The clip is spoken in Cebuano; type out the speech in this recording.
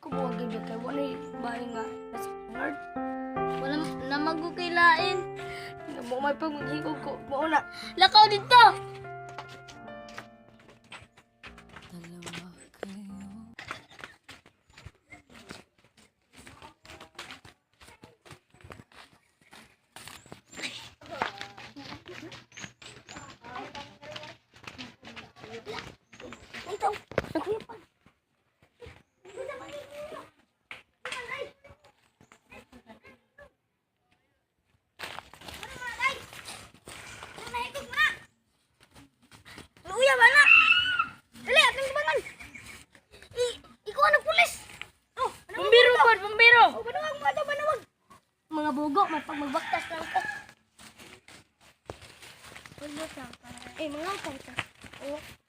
Ko buwag gyud kay wala bahay nga nasa nerd. Wala namagukilain. Mo may pag maghigog ko. Mao na. Lakaw dito. Ito. Nagkuyapan. Luya ba na? Dali, atong tubangan. I ikaw ang pulis. Oh, ano Bumbiro pod, bumbiro. Oh, banawag mo ato, banawag. Mga bugo, may pagmagbaktas lang ko. Eh, mga kanta. Oh.